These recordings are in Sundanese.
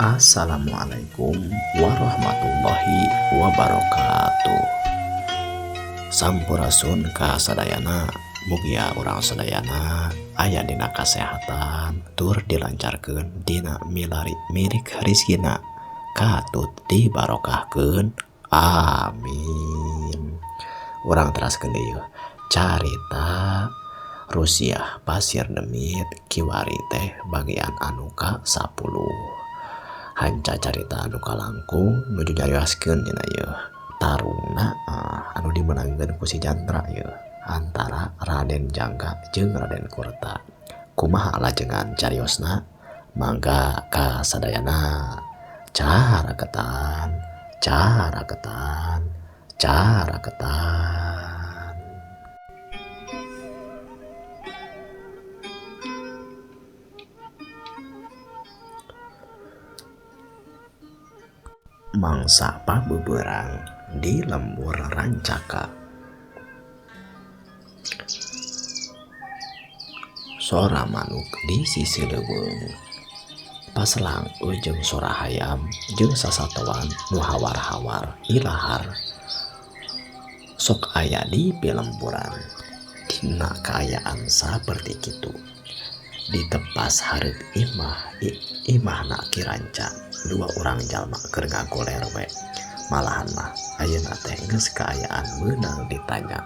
Assalamualaikum warahmatullahi wabarakatuh. Sampurasun ka sadayana, mugia urang sadayana aya dina kasehatan tur dilancarkeun dina milari milik rizkina katut dibarokahkeun amin. Urang teraskeun deui carita Rusiah Pasir Demit kiwari teh bagian anu ka 10. Hanca carita anu kalangkung nuju nyarioskeun dina ieu tarungna anu dimenangkeun ku si Jantra ieu antara Raden Jangga jeung Raden Kurta. Kumaha lajengan cariosna? Mangga ka sadayana. Caraketan, caraketan, caraketan. Mangsa pabeberang di lembur Rancaka. Sora manuk di sisi leuweung. Paselang jeung sora hayam jeung sasatoan nu hawar-hawar ilahar sok aya di pilemburan. Dina kaayaan saperti kitu ditepas hareup imah imahna Ki Ranca dua urang jalma keur ngagoler we. Malahan mah ayeuna teh geus kaayaan meunang ditanya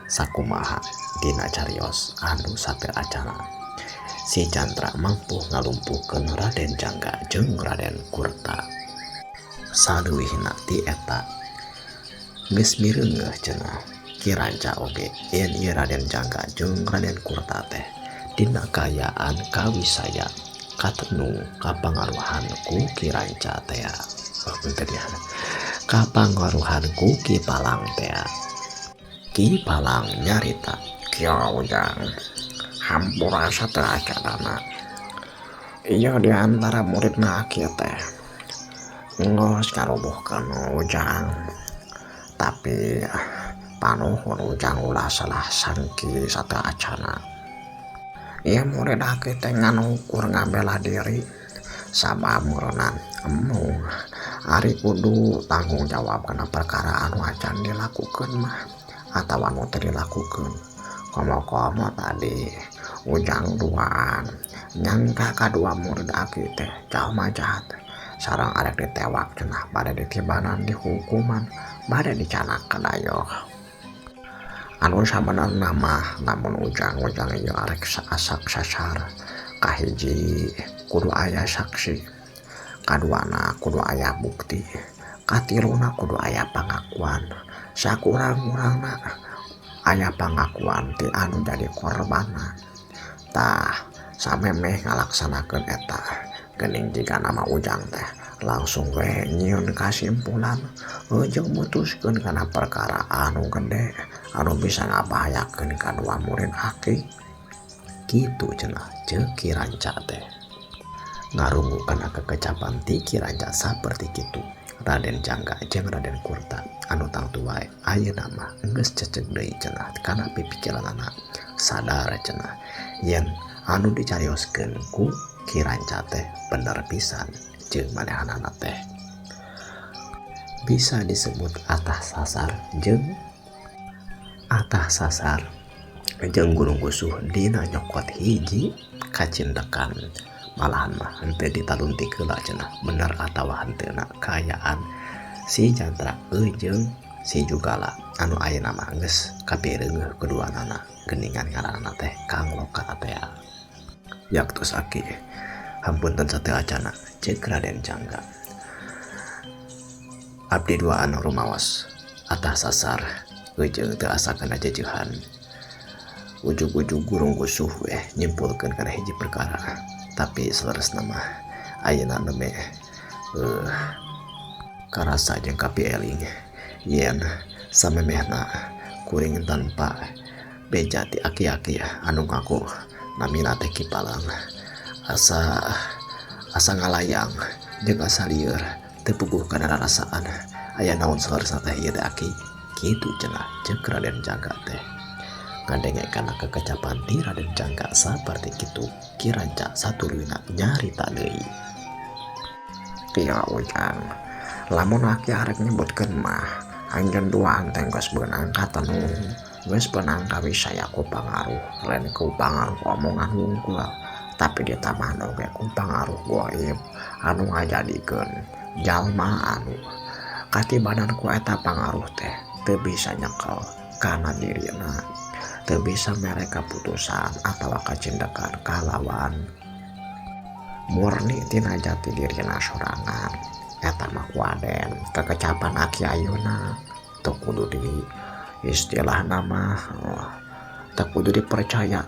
sakumaha dina carios anu sateu acara. Si Jantra mampu ngalumpuhkeun Raden Jangga jeung Raden Kurta. Saleuwihna ti eta geus mireungeuh cenah Ki Ranca oge yen ieu Raden Jangga jeung Raden Kurta teh dina kaayaan kawisaya katenung kapangaruhan ku Ki Ranca tea. Oh, punten ya. Kapangaruhan ku Ki Palang tea. Ki Palang nyarita, Kieu Ujang, hampura sateu acarana. Ieu di antara muridna aki teh geus karubuhkeun Ujang. Tapi panuhun Ujang ulah salah sangki sateu acana. Ieu murid aki teh ngan ukur ngabela diri sabab meureunnan embung ari kudu tanggung jawab kana perkara anu acan dilakukeun mah atawa anu teu dilakukeun. Komo-komo tadi Ujang duaan nyangka kadua murid aki teh jalma jahat sareng arek ditewak cenah bade ditibanan dihukuman bade dicanak kadayoh. Anu sabenerna mah lamun ujang-ujang ieu arek asak sasar kahiji kudu aya saksi, kaduana kudu aya bukti, katiluna kudu aya pangakuan. Sakurang-kurangna aya pangakuan ti anu jadi korbanna. Tah samemeh ngalaksanakeun eta geuning jiga nama Ujang teh langsung we nyieun kasimpulan jeung mutuskeun kana perkara anu gede anu bisa ngabahayakeun kadua murid aki. Kitu cenah ceuk Ki Ranca teh. Ngarungu kana kekecapan ti Ki Ranca saperti kitu. Raden Jangga jeung Raden Kurta anu tangtu wae ayeuna mah geus ceceg deui cenah kana pipikiranana. Sadar cenah yen anu dicarioskeun ku Ki Ranca teh bener pisan jeung manehanana teh. Bisa disebut atah sasar jeung atah sasar jeung gunung gusuh dina nyokot hiji kacindekan. Malahan mah henteu ditaluntik heula cenah bener atawa henteuna kaayaan si Jantra jeung si Jugala anu ayeuna mah geus kapireungeuh keduanana geuningan ngaranna teh Kang Loka tea. Yaktos aki hampunten sateu acana ceuk Raden Jangga. Abdi duaan rumawas atah sasar jeung teu asa kana jejeuhan. Ujug-ujug gurung gusuh we nyimpulkeun kana hiji perkara. Tapi saleresna mah ayeuna nembe karasa jeung kapieling yen samemehna kuring tanpa beja ti aki-aki anu ngaku namina teh Ki Palang asa asa ngalayang jeung asa lieur teu puguh kana rarasaan. Aya naon saleresna teh ieu teh aki? Kitu cenah ceuk Raden Jangga teh. Ngadenge kana kekecapan ti Raden Jangga saperti kitu Ki Ranca satuluyna nyarita deui. Kieu Ujang, lamun aki arek nyebutkeun mah anjeun duaan teh geus beunang katenu, geus beunang kawisaya ku pangaruh, lain ku pangaruh omongan wungkul, tapi ditambah oge ku pangaruh goib anu ngajadikeun jalma anu katibanan ku eta pangaruh teh teu bisa nyekel kana dirina, teu bisa mere kaputusan atawa kacindekan kalawan murni tina jati dirina sorangan. Eta mah ku Aden kekecapan aki ayeuna teu kudu di istilahna mah teu kudu dipercaya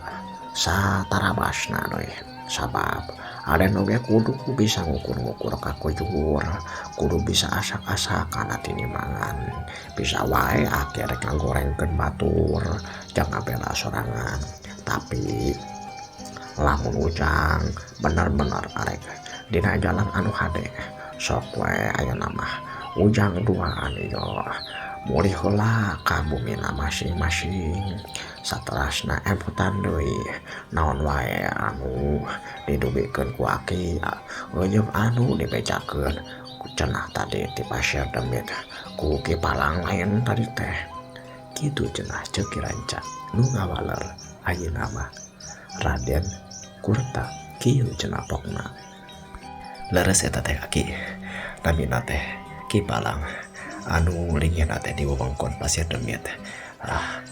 satarabasna deui, sabab Aden oge kudu bisa ngukur-ngukur kakujur, kudu bisa asak-asak kana tinimangan, bisa wae aki rek ngagorengkeun batur jang ngabela sorangan. Tapi lamun Ujang bener-bener arek dina jalan anu hade, sok we ayeuna mah Ujang duaan ieu mulih heula ka bumina masing-masing, saterasna emutan deui naon wae anu didugikeun ku aki jeung anu dibejakeun cenah tadi ti Pasir Demit ku Ki Palang lain tadi teh. Kitu cenah ceuk Ki Ranca nu ngawaler ayeuna mah Raden Kurta kieu cenah pokna. Leres eta teh aki namina teh Ki Palang anu linggihna teh di wewengkon Pasir Demit.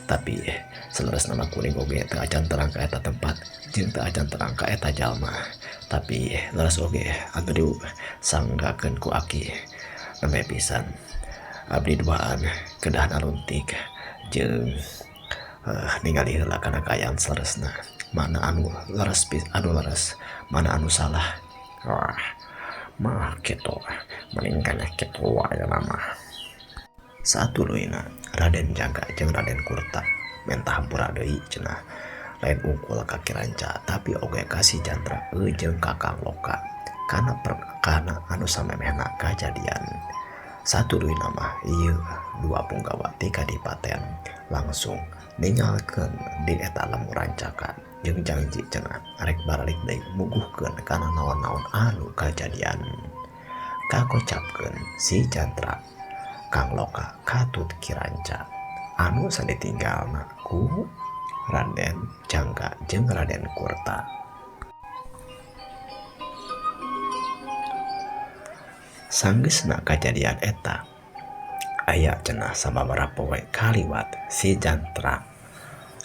Tapi saleresna nama kuring oge teu acan terang ka eta tempat jeung teu acan terang ka eta jalma. Tapi leres oge anu disanggakeun ku aki nembe pisan abdi duaan kedah naruntik jeung ningali heula kana kaayaan saleresna, mana anu leres anu leres, mana anu salah. Wah, mah kitu mending keneh kitu ayeuna mah. Satuluyna Raden Jangga jeung Raden Kurta mentah hampura deui cenah, lain unggul ka Ki Ranca tapi oge ka si Jantra jeung ka Kang Loka kana kana anu samemehna kajadian. Satuluyna mah ieu dua punggawa ti kadipaten langsung ninggalkeun di eta lembur rancaka jeung janji cenah arek baralik deui muguhkeun kana naon-naon anu kajadian. Kakocapkeun si Jantra Kang Loka katut Ki Ranca anu saditinggalna ku Raden Jangga jeung Raden Kurta. Sanggeusna kajadian eta aya cenah sababaraha poe kaliwat si Jantra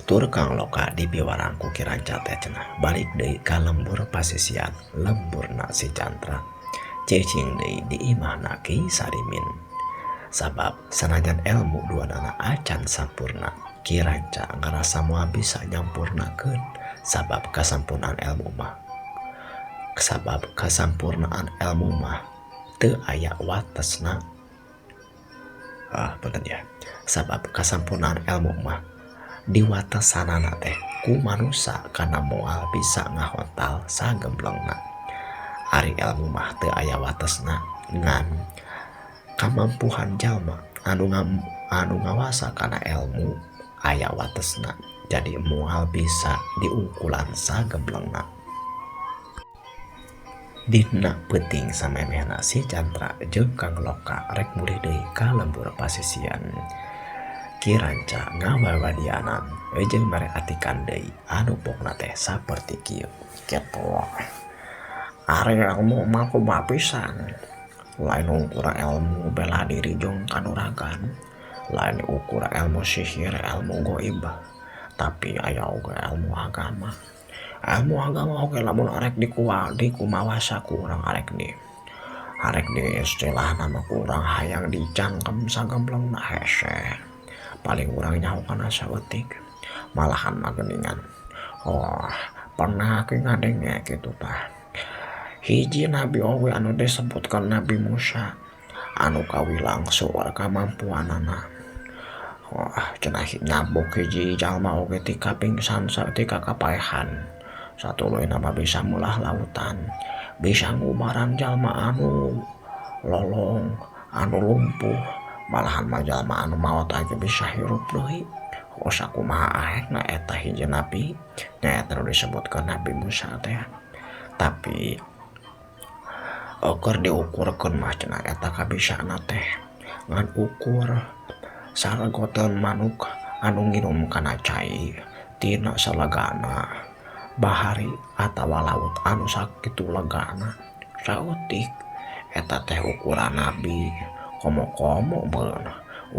tur Kang Loka dipiwarang ku Ki Ranca teh cenah balik deui ka lembur pasisian lemburna si Jantra, cicing deui di imahna Ki Sarimin. Sabab sanajan ilmu duanana acan sampurna, Ki Ranca ngarasa moal bisa nyampurnakeun sabab kasampurnaan ilmu mah. Sabab kasampurnaan ilmu mah teu aya watesna. Punten ya. Sabab kasampurnaan ilmu mah diwatesanana teh ku manusa kana moal bisa ngahontal sagemblengna. Ari ilmu mah teu aya watesna ngan kamampuhan jalma anu ngawasa kana ilmu aya watesna, jadi moal bisa diungkulan sagemblengna. Dina peuting samemehna si Jantra jeung Kang Loka rek mulih deui ka lembur pasisian. Ki Ranca ngawawadianan jeung mere atikan deui anu pokna teh saperti kieu. Kitu ari ilmu mah kumaha pisan, lain ukur ilmu bela diri jeung kanuragan, lain ukur ilmu sihir, ilmu goib, tapi aya oge ilmu agama. Ilmu agama oge lamun arek dikumawasa kurang arek di arek di istilah nama kurang hayang dicangkem sagemblengna hese, paling urang nyaho kana saeutik malahan mah geuningan. Oh, pernah ki ngadenge kitu tah. Hiji nabi oge anu disebutkan Nabi Musa anu kawilang seueur kamampuanana. Wah, cenah nyabok hiji jalma oge tika pingsan saeutik kapaehan. Satuluyna mah bisa mulah lautan, bisa ngubaran jalma anu lolong, anu lumpuh, malahan mah jalma anu maot age bisa hirup deui. Oh, sakumaha aekna eta hiji nabi, nya eta nu disebutkeun Nabi Musa teh. Tapi Eueur diukurkeun mah cenah eta kabisana teh ngan ukur saragoteun manuk anu nginum kana cai tina salegana bahari atawa laut anu sakitu legana saeutik eta teh ukuran nabi komo-komo beun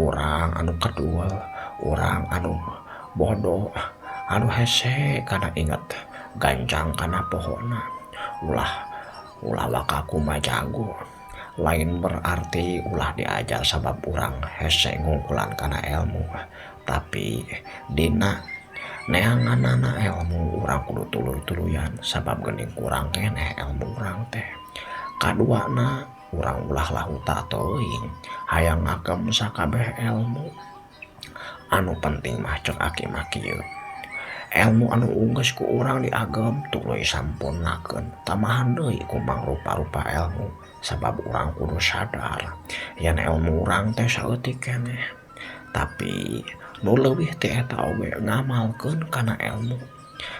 urang anu kedul urang anu bodoh anu hese kana inget gancang kana pohona ulah ulah waka kumaha jago lain berarti ulah diajar sabab urang hese ngungkulan kana ilmu tapi dina neanganana ilmu urang kudu tuluy-tuluyan sabab geuning kurang keneh ilmu urang teh. Kaduana urang ulah lahuta teuing hayang ngagem sakabeh ilmu anu penting mah ceuk aki mah kieu ilmu anu unggeus ku urang diagem tuluy sampurnakeun tambahan deui ku mangrupa-rupa ilmu sabab urang kudu sadar yen ilmu urang teh saeutik keneh tapi nu leuwih ti eta oge ngamalkeun kana ilmu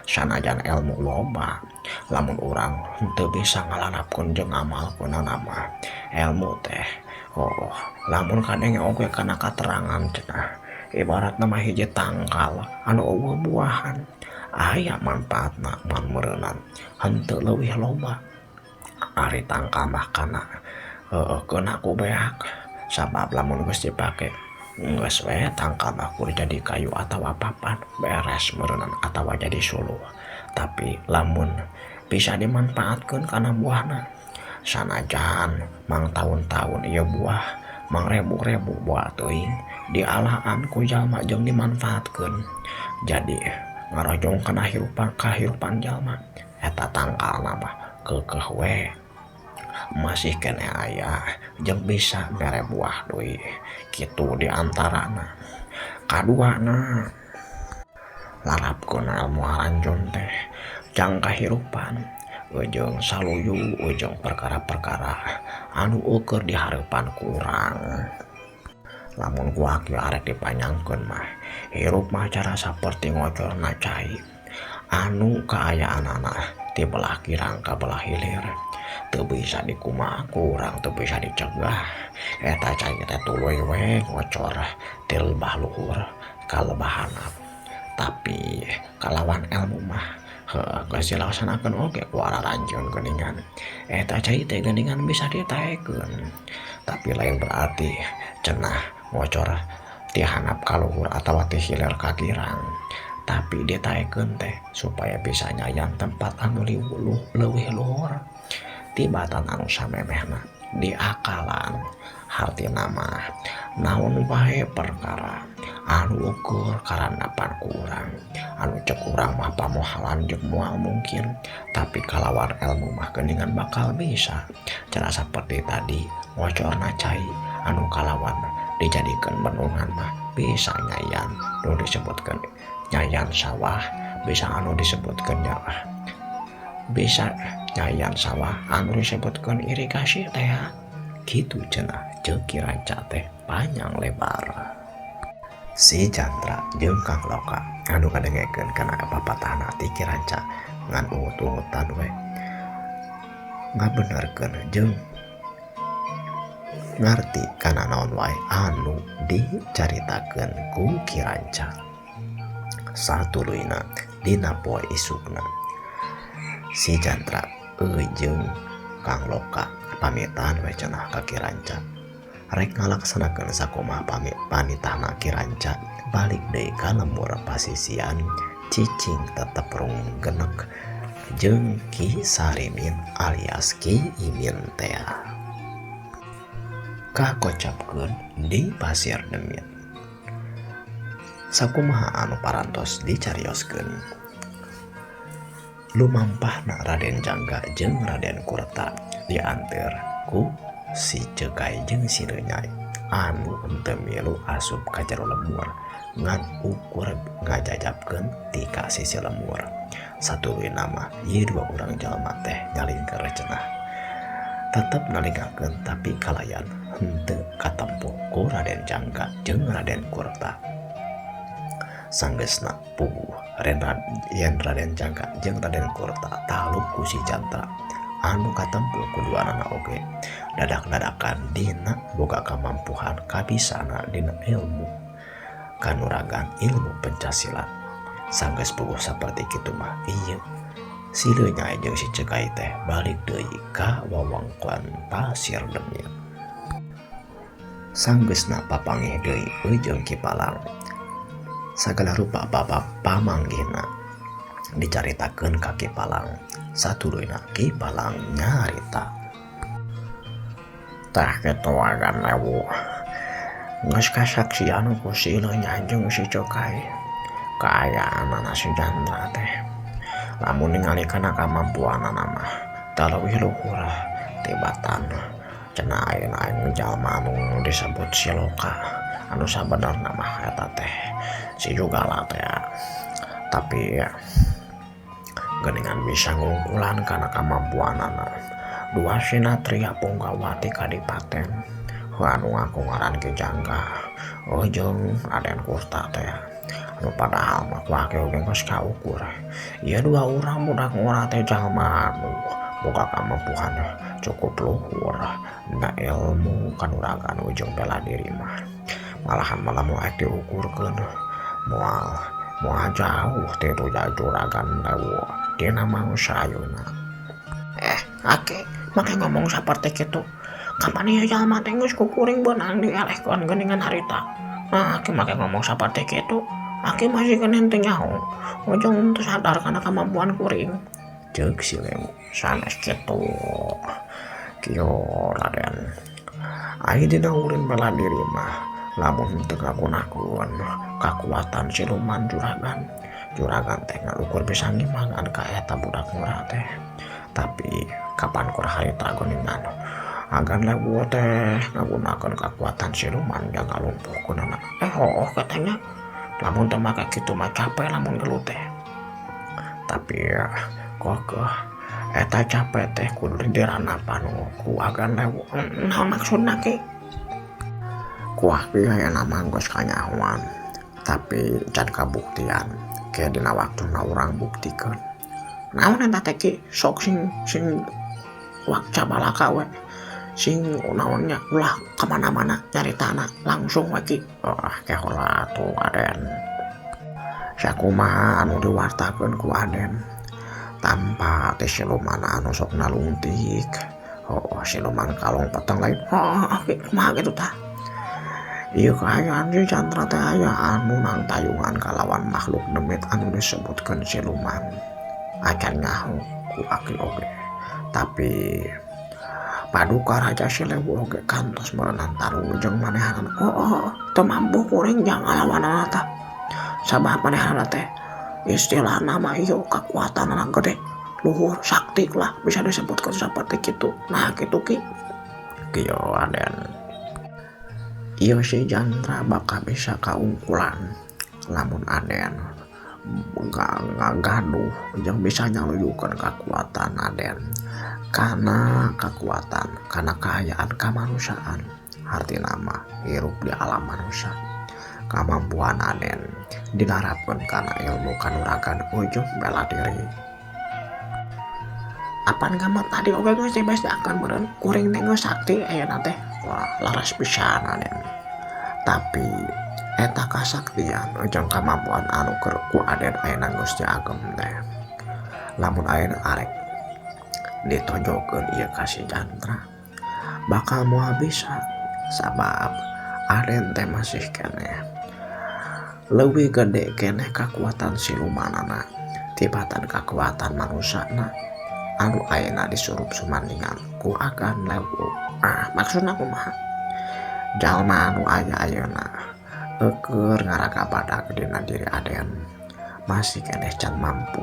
sanajan ilmu loba lamun urang henteu bisa ngalarapkeun jeung ngamalkeunana mah ilmu teh oh lamun kadenge oge kana katerangan cenah ibaratna mah hiji tangkal anu eueuh buahan aya manfaatna ngan meureunan henteu leuwih loba ari tangkal mah kana heueuh keuna ku beak sabab lamun geus dipake geus we tangkal mah kudu jadi kayu atawa papan beres meureunan atawa jadi suluh tapi lamun bisa dimanfaatkeun kana buahna sanajan mangtaun-taun ieu buah mangrebu-rebu buah teuing dialaan ku jalma jeung dimanfaatkeun jadi ngarojong kana kahirupan jalma eta tangkalna mah keukeuh we masih keneh aya jeung bisa mere buah deui kitu diantarana. Kaduana larapkeun ilmu haranjeun teh jang kahirupan jeung saluyu jeung perkara-perkara anu ukur dihareupan ku urang. Lamun ku aki arek dipanjangkeun mah hirup mah cara saperti ngocorna cai anu kaayaanana ti belah kirang ka belah hilir teu bisa dikumaha ku urang teu bisa dicegah eta cai teh tuluy we ngocor ti lebah luhur ka lebah handap tapi kalawan ilmu mah heuh geus dilaksanakeun oge ku araranjeun geuningan eta cai teh geuningan bisa ditaekeun tapi lain berarti cenah ngocor ti handap ka luhur atawa ti hilir ka girang tapi ditaekeun teh supaya bisa nyayan tempat anu leuwih luhur tibatan anu samemehna diakalan hartina mah naon wae perkara anu ukur karandapan ku urang anu cek urang mah pamohalan jeung moal mungkin tapi kalawan ilmu mah geuningan bakal bisa cara saperti tadi ngocorna cai anu kalawan dijadikeun bendungan mah bisa nyayan nu disebutkeun nyayan sawah bisa anu disebutkeun nyaah bisa nyayan sawah anu disebutkeun irigasi teh kitu cenah ceuk Ki Ranca teh panjang lebar. Si Jantra jeung Kang Loka anu kadengekeun kana papatahna ti Ki Ranca ngan ungut-ungutan we ngabenerkeun jeung ngarti kana naon wae anu dicaritakeun ku Ki Ranca. Satuluyna dina poe isukna si Jantra jeung Kang Loka pamitan we cenah ka Ki Ranca rek ngalaksanakeun sakumaha panitahna Ki Ranca balik deui ka lembur pasisian cicing tetep runggenek jeung Ki Sarimin alias Ki Imin tea kakocapkeun di pasir demit sakumaha anu parantos dicarioskeun lumampahna Raden Jangga jeung Raden Kurta dianteur ku si Cekai jeung si Renyai anu henteu milu asup ka jero lembur ngan ukur ngajajabkeun ti ka sisi lembur satuluyna mah ieu dua urang jalma teh nyalingker cenah tetep nalingakeun tapi kalayan henteu katempo ku Raden Jangga jeung Raden Kurta. Sanggeusna puguh yen Raden Jangga jeung Raden Kurta taluk ku si Jantra anu katempuh ku duanana oge dadak-dadakan dina boga kamampuhan kabisana dina ilmu kanuragan ilmu pencak silat. Sanggeus puguh saperti kitu mah ieu si Lenyai jeung si Cekai teh balik deui ka wewengkon Pasir Demit. Sanggeusna papanggih deui jeung Ki Palang. Sagala rupa babab pamanggihna dicaritakeun ka Ki Palang. Satuluyna Ki Palang nyarita. Tah kitu Agan Lewu. Geus kasaksian ku si Lenyai jeung si Cekai. Kaayaanana si Jandra teh. Lamun ningali kana kamampuanana mah taleuwih luhur tibatan cenah ayeuna aing jalma anu disebut si Loka anu sabenerna mah eta teh si Jugala teh. Tapi geuningan bisa ngungkulan kana kamampuanana. Dua sinatria punggawati kadipaten anu ngaku ngaran Ki Jangga jeung Raden Kurta teh. Anu padahal mah ku aki oge geus kaukur. Ieu dua urang budak ngora teh jalma anu boga kamampuhan cukup luhur dina ilmu kanuragan ujung bela diri mah. Malahan mah lamun arek diukurkeun moal jauh ti juragan Lewu dina mangsa ayeuna. Aki make ngomong saperti kitu. Kapan ieu jalma teh geus ku kuring beunang dielehkeun geuningan harita. Nah, aki make ngomong saperti kitu. Aki masih kena teu nyaho. Ujung teu sadar kana kamampuan kuring. Ceuk si Lewu. Sanes kitu. Kieu Raden. Ai dina ulin bela diri mah lamun teu ngagunakeun kakuatan siluman juragan. Juragan teh ngalukur bisa ngimbangan ka eta budak ngora teh. Tapi kapan kur harita geuningan Agan Lewu teh ngagunakeun kakuatan siluman jang ngalumpuhkeunana. Hooh katanya. Lamun teu make kitu mah capek lamun gelut teh. Tapi kokeuh eta capek teh kudu diranapan ku Agan Lewu. Naon maksudna ki? Ku aki ayeuna mah geus kanyahoan. Tapi can kabuktian. Ke dina waktuna urang buktikeun. Naon eta teh ki? Sok sing wakca balaka we. Sing naonnya ulah kemana-mana nyaritana langsung we ki. Oh, ke heula atuh Aden. Sakumaha anu diwartakeun ku Aden tanpa teh siluman anu sok nalungtik. Oh, siluman kalong peteng lain. Oh, oke, kumaha kitu tah? Ieu kaayaan si Chandra teh aya anu nangtayungan kalawan makhluk demit anu disebutkeun siluman. Acan nyaho ku aki oge. Tapi paduka Raja Silewu oge kantos meureunan tarung jeung manehanana. Oh, teu mampu kuring jang ngalawanana tah. Sabab manehanana teh istilahna mah ieu kakuatanana gede, luhur, sakti lah bisa disebutkan seperti kitu. Nah kitu ki. Kieu Aden. Ieu si Jandra bakal bisa kaungkulan lamun Aden ngagaduh jeung bisa nyaluyukeun kakuatan Aden kana kakuatan kana kaayaan kamanusiaan. Hartina mah hirup di alam manusia. Kamampuan Aden dilarapkeun kana ilmu kanuragan ujung bela diri. Apan gambar tadi oge geus dibedakeun meureun kuring teh geus sakti ayeuna teh. Wah, laras pisan Aden. Tapi eta kasaktian jeung kamampuan anu keur ku Aden ayeuna geus diagem teh. Lamun ayeuna arek ditonjolkeun ieu ka si Jandra bakal moal bisa sabab Aden teh masih keneh leuwih gede keneh kakuatan silumanana tibatan kakuatan manusana anu ayeuna disurup sumandingan ku Agan Lewu. Ah, maksudna kumaha? Jalma anu aya ayeuna eueur ngaraga badag dina diri Aden masih keneh can mampu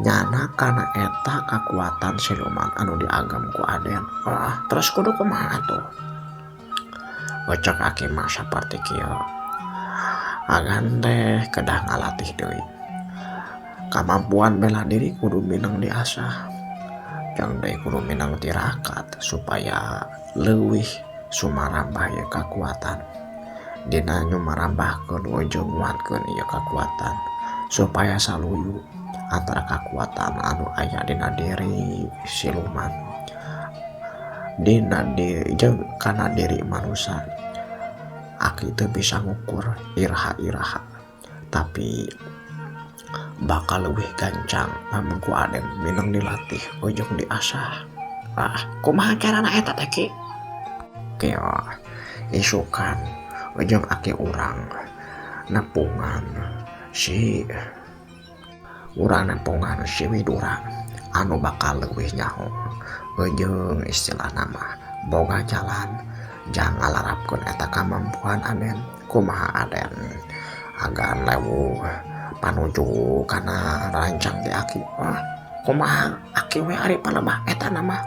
nyana kana eta kakuatan siluman anu diagem ku Aden. Ah, terus kudu kumaha atuh? Ocok aki mah saperti kieu. Agan teh kedah ngalatih deui. Kamampuan bela diri kudu minang diasah. Jang deui kudu minang tirakat supaya leuwih sumarambah ieu kakuatan. Dina nyumarambahkeun ujung nguatkeun ieu kakuatan supaya saluyu. Antara kakuatan anu aya dina diri siluman dina diri jeung kana diri manusia. Aki teu bisa ngukur iraha-iraha, tapi bakal leuwih gancang lamun ku Aden mineng dilatih ujung diasah. Ah, kumaha carana eta teh Ki? Kieu isukan ujung aki urang nepungan si Widura anu bakal leuwih nyaho ujung istilahna mah boga jalan jang ngalarapkeun eta kamampuan Aden. Kumaha Aden agan lewu panuju kana rancang ti aki. Ah, kumaha aki we ari palebah eta nama,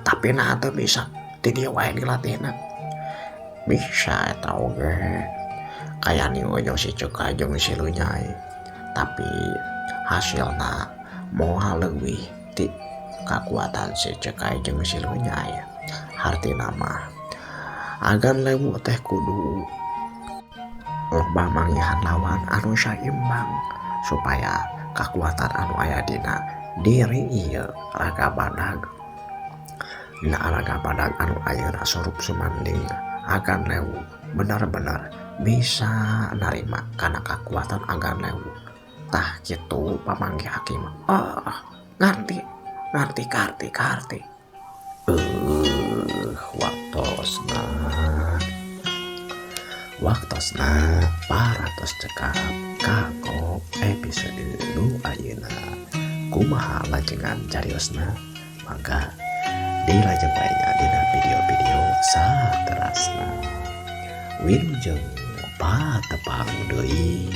tapi nah teu bisa ti dieu wae dilatihna. Bisa eta oge kaya ni si Ceka jeung si Lunyai, tapi hasilna moal leuwih ti kakuatan si Ceka jeung si Lunyai. Hartina mah agan lewu teh kudu loba manggihan lawan anu saimbang supaya kakuatan anu aya dina diri ieu raga badag. Dina raga badag anu ayeuna surup sumanding agan lewu benar-benar bisa narima kana kakuatan agan lewu. Tah kitu pamanggih aki mah. Oh, ngarti ngarti karti karti. Waktosna paratos cekap kanggo episode nu ayeuna. Kumaha lajengan cariosna? Mangga dilajeng wae nya dina video-video saterasna. Wilujeng patepang deui.